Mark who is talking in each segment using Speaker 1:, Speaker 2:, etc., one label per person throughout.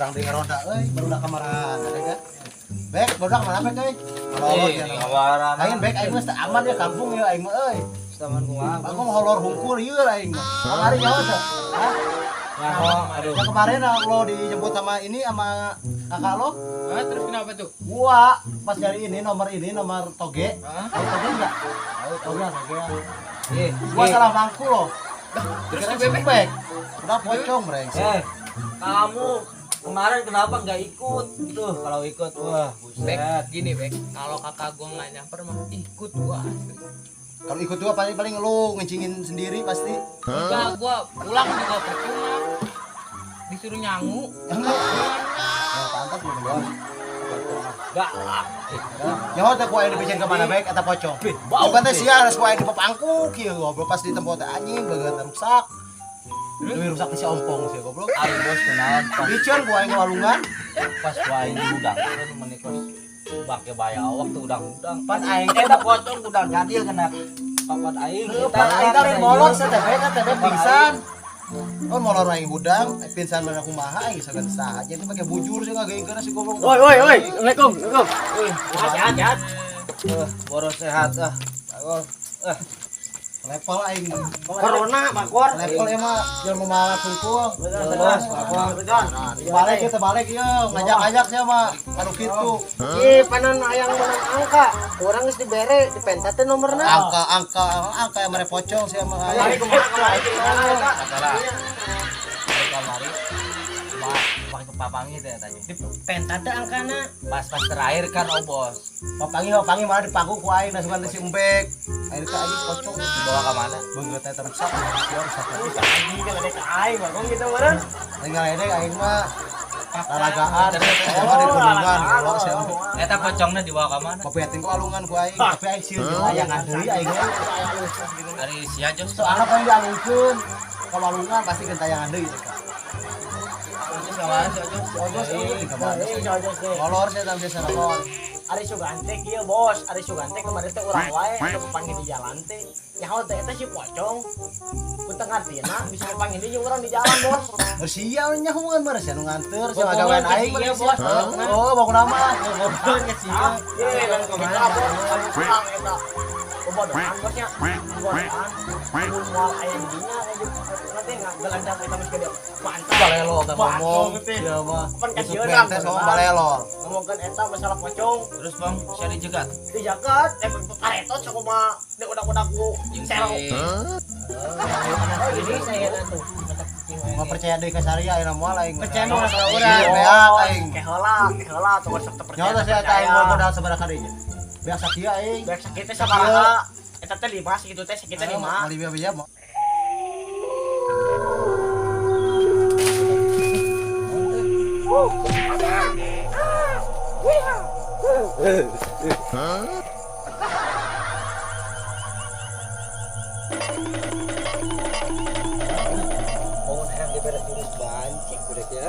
Speaker 1: Urang deui ngaronda euy, barudak kamaran ada kan. Bek, barudak mana bek euy? Holor
Speaker 2: Eh, ngawaran.
Speaker 1: Aing bek aing mah teu aman ya kampung ya aing mah euy.
Speaker 2: Taman kumaha?
Speaker 1: Aku mah holor hungkul ieu aing mah. Kamari nyaho teh. Hah?
Speaker 2: Nyaho, aduh.
Speaker 1: Yang kemarin lo dijemput sama ini sama kakak lo?
Speaker 3: Hah, terus kenapa tuh?
Speaker 1: Gua pas nyari ini nomor toge.
Speaker 3: Hah?
Speaker 1: Tahu toge enggak? Tahu toge, toge.
Speaker 2: Eh,
Speaker 1: Gua salah mangku loh.
Speaker 3: Terus
Speaker 1: Dikira
Speaker 3: si Bebek?
Speaker 1: bebek. Udah pocong brengsek.
Speaker 2: Eh, kamu kemarin kenapa nggak ikut? Tuh, kalau ikut wah,
Speaker 3: Bek,
Speaker 2: buset.
Speaker 3: gini Bek, kalau kakak gua nggak nyamper mah ikut gua asli.
Speaker 1: Kalau ikut gua paling paling lu ngencingin sendiri pasti.
Speaker 3: Enggak, gua pulang juga percuma. Disuruh nyangu.
Speaker 1: Enggak. Ya pantas lu gua.
Speaker 2: Galak.
Speaker 1: Nyaho teh ku aing dipicen ke mana baik eta pocong.
Speaker 2: Bau.
Speaker 1: Bukan teh sia harus ku aing dipapangku kieu goblok pas di tempat teh anjing bageun rusak. Lebih rusak si ompong sih goblok.
Speaker 2: Ari bos kenalan pas
Speaker 1: Dicen ku aing walungan.
Speaker 2: pas ku aing udang kan menikos bake baya awak tuh udang-udang.
Speaker 1: Pan aing teh
Speaker 2: Eta pocong udang nyadil kena papat aing.
Speaker 1: Pan aing teh molor teh bek teh bek pingsan. Oh molor aing hudang, pingsan mana kumaha aing sagan saha aja itu pakai bujur sih ngagaingkeun si goblok.
Speaker 4: Woi woi woi, Assalamualaikum, Assalamualaikum.
Speaker 2: Sehat, sehat. Boros sehat ah. Bagus. Eh,
Speaker 1: Level aing.
Speaker 4: Corona, Bakor.
Speaker 1: Level emang jelema malah hungkul.
Speaker 2: bos, apa?
Speaker 1: Balik kita balik yo, ngajak-ngajak sih mah kanu kitu.
Speaker 4: Ih, panon hayang menang angka. Urang geus dibere, dipenta teh nomorna.
Speaker 1: Angka angka angka yang mere pocong sih sama
Speaker 4: Kamari
Speaker 1: aing.
Speaker 4: kumaha kamari.
Speaker 2: Katalah. Kamari. Cuma pakai kepapangi teh tanya.
Speaker 4: Penta teh angkana.
Speaker 2: Pas-pas terakhir kan oh bos.
Speaker 1: Papangi papangi malah dipangku ku aing nasukan si embek. Aing teh anjing pocong
Speaker 2: Dibawa ke mana?
Speaker 1: beungeut teh rusak, sia rusak lagi.
Speaker 4: Anjing kan ada ka aing, bagong gitu meureun.
Speaker 1: Tinggal ede aing mah lalagaan, sama di gunungan kalau sia.
Speaker 2: Eta pocongnya dibawa ke mana?
Speaker 1: Papiatin ku alungan ku aing, tapi aing sieun jeung layangan deui aing mah.
Speaker 2: Ari sia jos.
Speaker 1: Soalna kan dialungkeun, kalau alungan pasti gentayangan deui teh.
Speaker 2: Ojos ke mana sih Ojos?
Speaker 1: Ojos euy di kamar.
Speaker 4: Euy, ojos teh.
Speaker 1: Molor sia tam biasa molor.
Speaker 4: Ari Sugan teh kieu bos, Ari Sugan teh kemarin teh urang wae anu papanggih di jalan teh. Nyaho teh eta si pocong. Ku teu ngartina bisa papanggih deui jeung urang di jalan bos.
Speaker 1: Sia nyahoan mah sia nu nganter sia
Speaker 4: Bohongan
Speaker 1: gawean
Speaker 4: ke
Speaker 1: aing
Speaker 4: sia,
Speaker 1: mah
Speaker 4: bos.
Speaker 1: Oh, bangun nama.
Speaker 4: Bohongan ke sia. Ye, langsung kumaha bos. Urang eta. Bobodohan bosnya. Bobodohan. Mun moal aya di dinya nanti ngagelandang eta geus gede. Mantap.
Speaker 1: Balelo teh ngomong.
Speaker 4: Batung teh.
Speaker 1: Sia mah.
Speaker 4: Pan
Speaker 1: Usut
Speaker 4: kasieun
Speaker 1: bentes ngomong balelo.
Speaker 4: Ngomongkeun eta masalah pocong.
Speaker 2: Terus bang, sia dijegat.
Speaker 4: Dijaket, paretot sakumaha di udak-udak ku
Speaker 2: Jeung
Speaker 4: sel.
Speaker 2: si
Speaker 4: Oh, ini saya tuh.
Speaker 1: Nggak percaya deui ka Saria ayeuna moal aing.
Speaker 4: Percaya mah masalah
Speaker 1: Iya,
Speaker 4: urang.
Speaker 1: beak aing.
Speaker 4: Keheula, keheula tong sok teu percaya.
Speaker 1: Nyawa teh sia eta aing mau modal sabaraha kadinya. Beak sakieu aing.
Speaker 4: Beak sakieu teh sabaraha? Eta teh 5 sakitu teh sakitu 5.
Speaker 1: Mali biaya mau.
Speaker 2: Oh, hayang dibere jurus bancik budak ya.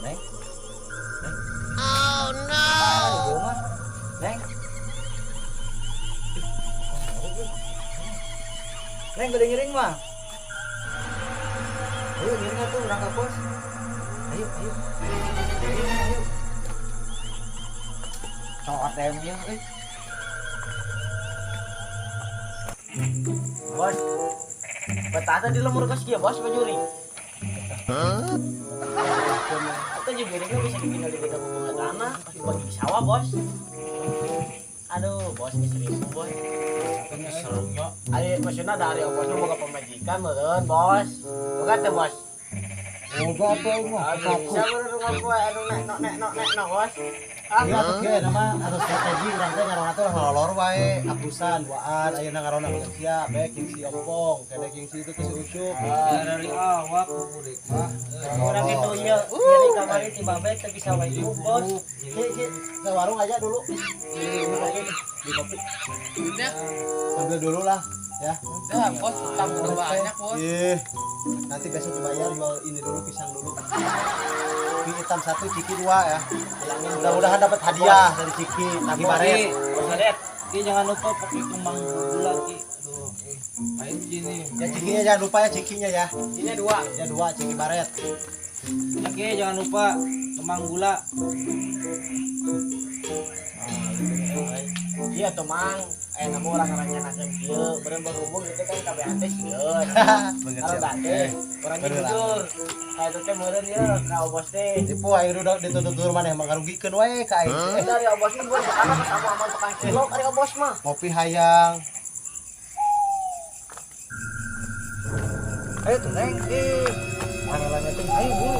Speaker 2: Neng. Neng. Oh no. Neng. Neng gede ngiring mah. Ayo ngiring atuh urang ka pos. Ayo, ayo. Ayo, ayo. Cowok demnya euy.
Speaker 4: Bos. Betah di lemur kos kieu bos bajuri. Eta juga ini bisa ditinggal di deka bunga tanah, pasti bagi di sawah bos. Aduh, bos ini serius bos.
Speaker 2: Serunya.
Speaker 4: Ari maksudna dari bosnya boga pemajikan meureun bos. Boga teh bos.
Speaker 1: Boga atuh aing mah.
Speaker 4: Aduh, bisa meureun ngaku anu nek nok nek nok nek nok bos. Ah,
Speaker 1: Iya atuh kieu nama atau strategi urang teh ngarona teh holor wae, abusan, duaan ayeuna ngarona jeung sia, bae jeung si ompong, kene jeung si itu ke si Ucup.
Speaker 2: Dari awak budak mah.
Speaker 4: Orang itu ieu, nyeri kamari ti babe teu bisa wae bos.
Speaker 1: Ki, ki, ke warung aja dulu. Beli kopi.
Speaker 3: Duitnya
Speaker 1: Ambil dulu lah. Ya.
Speaker 3: Ya, bos, utang udah banyak, bos.
Speaker 1: Ih, nanti besok dibayar jual ini dulu pisang dulu. Ciki hitam satu, ciki dua ya. Mudah-mudahan dapat hadiah dari Ciki, lagi baret.
Speaker 2: Bos Adet, Ki jangan lupa pakai kembang gula Ki. Aduh, ayo sini.
Speaker 1: Ya cikinya jangan lupa ya cikinya ya.
Speaker 4: Ini dua.
Speaker 1: Ya dua ciki baret.
Speaker 2: Ya Ki jangan lupa kembang gula.
Speaker 4: Iya tuh mang, namu orang ngarencanakeun kieu, beureum berhubung itu kan kabehan teh sieun. Kalau teh orangnya jujur. Kayak itu teh meureun ieu ka obos teh.
Speaker 1: Tipu aing udah ditutup maneh mah ngarugikeun wae ka aing.
Speaker 4: Dari obos mah gua anak sama sama tukang cilok ari obos mah.
Speaker 1: Ngopi hayang.
Speaker 5: Ayo tuh Neng, ih. Pangelannya tuh, ayo buru.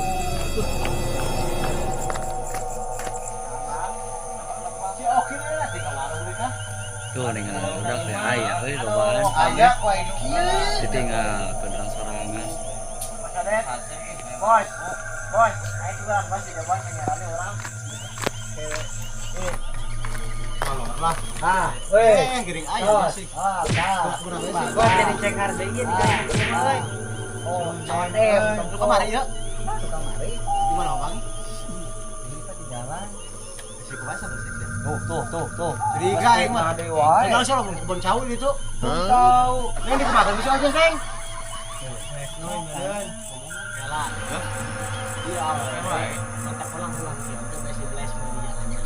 Speaker 1: Si Oki lah di warung deui kah?
Speaker 6: Tuh dengan budak teh aya euy lobaan
Speaker 1: Aya ku aing kieu.
Speaker 6: ditinggal ke dalam sorangan.
Speaker 4: Bos Adet. Bos. Bos, ayo juga bos di bos ngarane urang.
Speaker 1: Lah.
Speaker 5: Ah,
Speaker 1: Eh, gering aya masih.
Speaker 5: Ah, tah.
Speaker 4: Gua jadi cengar deui ieu di euy.
Speaker 5: Oh,
Speaker 1: Lu kemari ya?
Speaker 5: Tukang mari.
Speaker 1: Di mana Bang?
Speaker 5: Ini di jalan.
Speaker 1: Si kumaha sama sih?
Speaker 2: Tuh, tuh, tuh, tuh.
Speaker 1: Curiga aing mah.
Speaker 5: Ada wae.
Speaker 1: Kenal sih lo kebon cau gitu.
Speaker 5: Tahu.
Speaker 1: Neng di kemakan bisa aja, Neng.
Speaker 4: Iya, mantap pulang-pulang sih untuk besi bless mau di jalannya.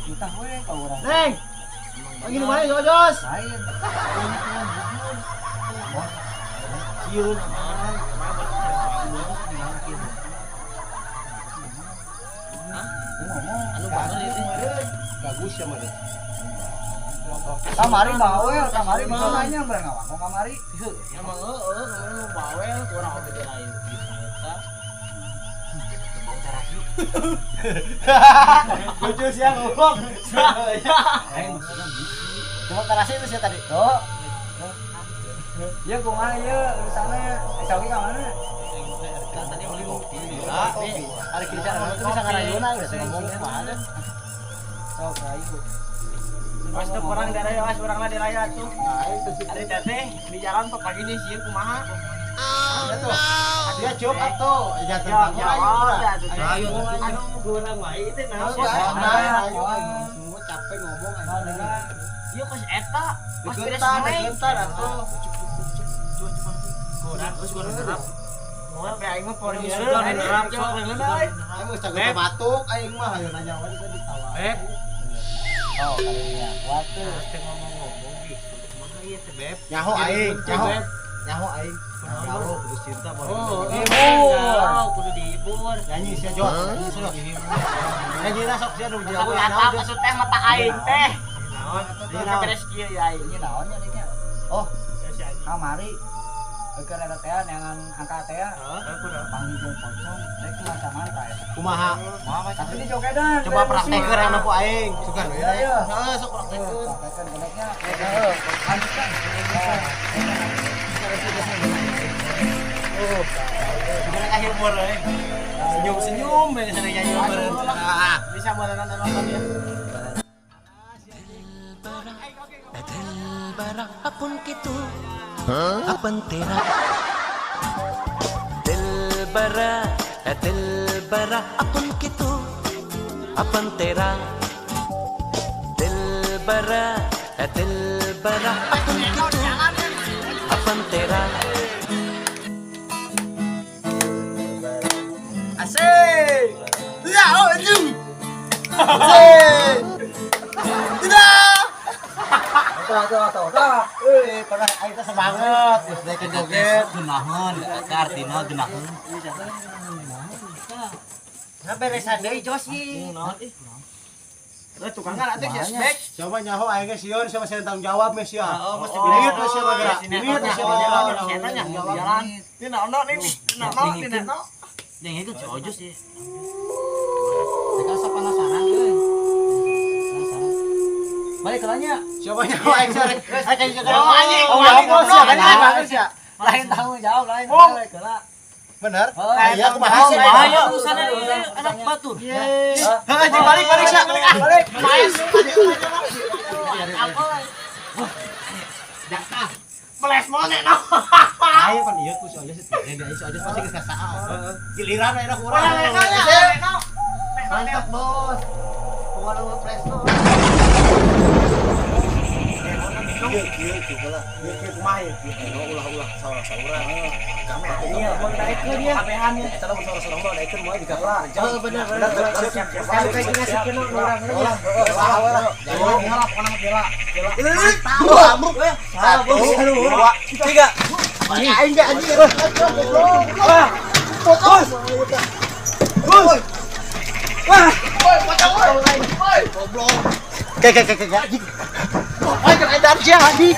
Speaker 5: Entah we ka urang.
Speaker 1: Neng. Lagi di mana, Jos?
Speaker 5: Lain. Ini tuh bujur. Bos.
Speaker 1: Sieun.
Speaker 5: Anu banget itu.
Speaker 1: Bagus ya mah.
Speaker 5: Kamari bawel, kamari bisa nanya bareng ngawang kamari.
Speaker 4: Emang heeh, kemarin mau bawel kurang oge di lain. Eta.
Speaker 1: Lucu sih yang ngomong. Cuma terasa itu sih tadi.
Speaker 5: Tuh. Ya kumaha ieu urusana? Sawi ka mana?
Speaker 1: Tadi beli kopi. Ada kita itu bisa ngarayuna udah ngomong kumaha deh.
Speaker 5: Sok rayu.
Speaker 4: Pas tuh orang di raya, pas orang lah di raya tuh.
Speaker 1: Nah, itu sih.
Speaker 4: Ari teteh di jalan tuh pagi nih sieun kumaha.
Speaker 1: Ada tuh. Dia cuk atuh, ya tentang
Speaker 4: Ayo, aduh, kurang wae teh naon.
Speaker 1: Ayo, semua capek ngomong ayo.
Speaker 4: Ieu kos eta, pas beres
Speaker 1: Digentar,
Speaker 4: main.
Speaker 1: digentar atuh.
Speaker 4: Kurang, terus kurang nerap. Moal pe aing mah poho
Speaker 2: Nerap, sok
Speaker 1: Aing mah caget batuk, aing mah ayo nanya wae tadi tawa.
Speaker 2: Beb.
Speaker 5: Oh, kalinya. Waktu
Speaker 2: Ngomong-ngomong ih, kumaha ieu teh Beb?
Speaker 1: Nyaho aing, nyaho. Nyaho aing. Nyaho putus cinta boleh.
Speaker 2: Oh,
Speaker 4: Dihibur, kudu dihibur.
Speaker 1: Nyanyi sia Jos, nyanyi sia. Nyanyi na sok sia nu jago.
Speaker 4: Mata maksud teh mata aing teh.
Speaker 2: Naon?
Speaker 4: Naon? Beres kieu ya aing.
Speaker 5: ini naonnya diknya.
Speaker 1: Oh,
Speaker 5: Kamari keur eta teh neangan angka teh panggil jeung pocong rek macam mana ya.
Speaker 1: kumaha?
Speaker 5: Tapi ini jogedan.
Speaker 1: Coba praktekeun anu ku aing. Sugan we.
Speaker 5: Iya, iya.
Speaker 1: Heeh, sok praktekeun.
Speaker 5: Praktekeun gedeknya. Heeh, lanjutkan.
Speaker 1: Gimana kahibur euy. Senyum-senyum we sana nyanyi bareng. Ah.
Speaker 4: Bisa meureun nonton ya.
Speaker 7: दिलबरा अपन के तू अपन तेरा दिलबरा दिलबरा अपन के तू अपन तेरा दिलबरा दिलबरा अपन के तू अपन तेरा
Speaker 1: Asik. Ya, oh, itu. Asik. Tidak.
Speaker 5: Tuh, tuh, tuh, tuh.
Speaker 1: Eh, pernah aing teh semangat, geus naik ke joget.
Speaker 2: Genaheun, eta artina genaheun.
Speaker 4: Nah beresan deui Jos ieu. Lah tukang kan atuh si Bek.
Speaker 1: Coba nyaho aing ge sieun sama saya tanggung jawab meh sia.
Speaker 4: Heeh, mesti
Speaker 1: Duit meh sia mah gerak. Duit meh sia mah gerak.
Speaker 4: Saya nya jalan. Ini naon nih? Naon ini naon?
Speaker 2: Yang itu si Ojos ya.
Speaker 3: Mereka asa penasaran euy. Penasaran. Balik ke nanya.
Speaker 1: Coba nyaho aing sare. Aing kayak
Speaker 4: Oh, anjing.
Speaker 1: Oh, apa sih? Kan banget sia.
Speaker 5: Lain tanggung jawab, lain balik ke lah.
Speaker 1: Bener?
Speaker 5: Oh,
Speaker 1: Iya, kumaha sih?
Speaker 2: Bahaya urusannya ieu anak batur.
Speaker 1: Heeh, anjing balik balik sia. Balik.
Speaker 4: Main. Jaksa. Meles mone no.
Speaker 1: Ayo pan ieu ku si Ojas itu. Si Ojas pasti geus ngasaan. Giliran we enak urang. Mantap, Bos. Kumaha lu presto. Kieu kieu kieu heula. Kieu kieu kumaha ieu? Kieu ulah-ulah saurang-saurang.
Speaker 5: Iya, mun daekeun ya.
Speaker 1: Kabehan ya. Eta lamun saurang-saurang mah daekeun moal juga kerja.
Speaker 5: Heeh, bener bener.
Speaker 1: Siap siap.
Speaker 5: Sekali kayak ngasihkeun urang heula ya.
Speaker 1: Ulah ulah. Jangan lah pokona mah gila. Gila.
Speaker 5: Satu,
Speaker 1: dua, tiga. Aing ge anjing. Wah. Bos. Bos. Wah.
Speaker 4: Woi, pocong woi. Woi, goblok.
Speaker 1: Kayak kayak kayak anjing. Woi, kena edan sia anjing.